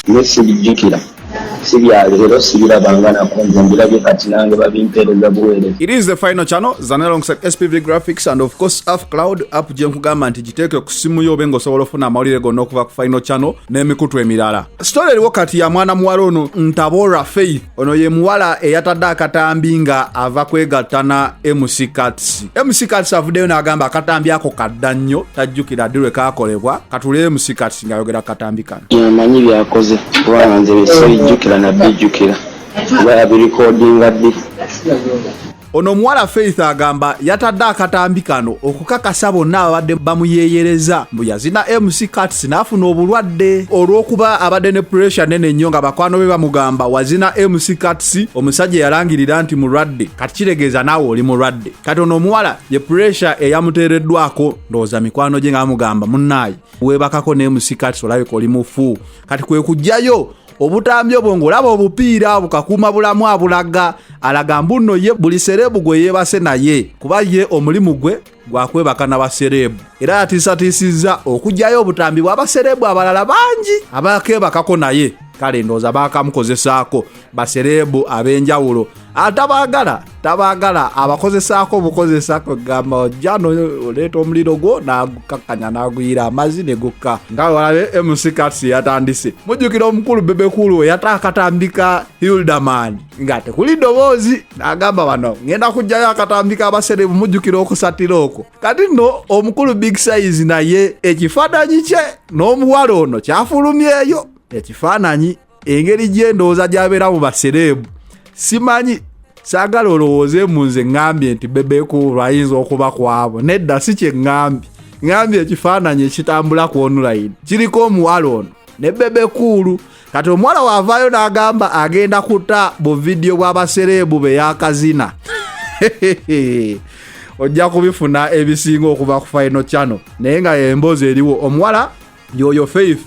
Naye sibijjukira, si bya leero, sibirabanga nako, nze mbirabye kati, nange babimpeereza buweereza. It is the final channel zana alongside SPV Graphics and of course Af Cloud app, gye nkugamba nti giteeke ku simu yo obe ng'osobola ofuna amawulire gonna okuva ku final channel n'emikutu emirala. Story eriwo kati ya mwana muwala ono Ntabora Faith. Ono ye muwala eyatadde akatambi nga ava kwegatta na MC Kats. MC Kats avuddeyo n'agamba akatambi ako kadda nnyo, tajjukira ddi lwe kaakolebwa. Katule MC Kats ng'ayogera ku katambi kano. Yamanyi byakoze, kubanga nze sibijjukira nabijjukira kuba yabirikodinga ddi. Ono omuwala Faith agamba yatadde akatambi kano okukakasa bonna ababadde bamuyeeyereza mbu yazina MC Kats n'afuna obulwadde, olw'okuba abadde ne pressure nene nnyo nga bakwano be bamugamba, "Wazina MC Kats, omusajja yalangirira nti mulwadde, kati kitegeeza naawe oli mulwadde." Kati ono omuwala ye pressure eyamuteereddwako, ndowooza mikwano gye nga bamugamba, "Munnaayi, weebakako ne MC Kats, olabika oli mufu." Kati kwe kujjayo obutambi obwo ng'olaba obupiira bukakuuma bulamu abulaga, alaga mbu nno ye buli celeb gwe yeebase naye, kuba ye omulimu gwe gwakwebaka na ba celeb. Era yatiisatiisizza okugyayo obutambi bw'aba celeb abalala bangi abakeebakako naye. Kale ndowooza baakamukozesaako ba celeb ab'enjawulo, atabaagala tabaagala, abakozesaako bukozesa, kugamba ojja oleeta omuliro gwo n'agukakkanya n'aguyira amazzi ne gukka. Nga walabe MC Kats yatandise. Mujjukira omukulu Bebe Cool we yata akatambika Hilderman nga tekuli ddoboozi, n'agamba, "Bano ŋŋenda kuggyayo akatambika aba celeb." Mujjukira okusatira okwo. Kati nno omukulu Big Size naye ekifaananyi kye n'omuwala ono kyafulumyeyo ekifaananyi, engeri gyendowooza gy'abeera mu ba celeb. Simanyi, saagala olowooze mu nze ŋŋambye nti Bebe Cool ayinza okuba kwabo. Nedda, si kye ŋŋambye. Ŋŋambye ekifaananyi ekitambula ku online kiriko omuwala ono ne Bebe Cool. Kati omuwala waavaayo n'agamba agenda kuta bu video bw'aba celeb be yakazina. Ojja kubifuna ebisinga okuva ku final channel, naye nga emboozi eriwo, omuwala yoyo Faith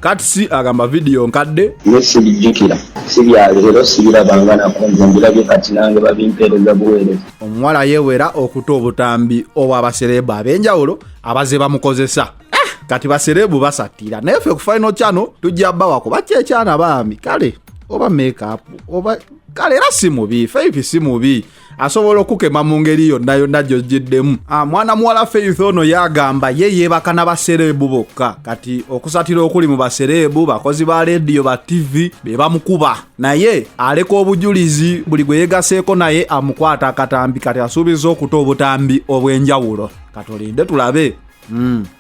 Kats agamba video nkadde. Naye sibijjukira, si bya leero, sibirabanga nako, nze mbirabye kati, nange babimpeereza buweereza. Omuwala yeewera okuta obutambi obw'aba celeb ab'enjawulo abaze bamukozesa. Ah, kati ba celeb basattira, naye ffe ku final channel tujja bawa kuba kyekyana baami. Kale oba makeup oba kale, era si mubi. Faith si mubi, asobola okukema mu ngeri yonna yonna gy'ogiddemu. Ah, mwana muwala Faith ono yagamba ye yeebaka na ba celeb bokka. Kati okusatira okuli mu ba celeb, bakozi ba rediyo, ba TV be bamukuba, naye aleka obujulizi buli gwe yeegaseeko naye amukwata akatambi. Kati asuubiza okuta obutambi obw'enjawulo. Katulinde tulabe.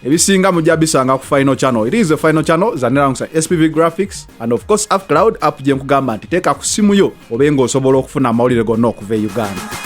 Ebisinga mujja bisanga ku final channel. It is the final channel zaneramusa SPV Graphics and of course Af Cloud app, gye nkugamba nti teeka ku simu yo obe ng'osobola okufuna amawulire gonna okuva e Uganda.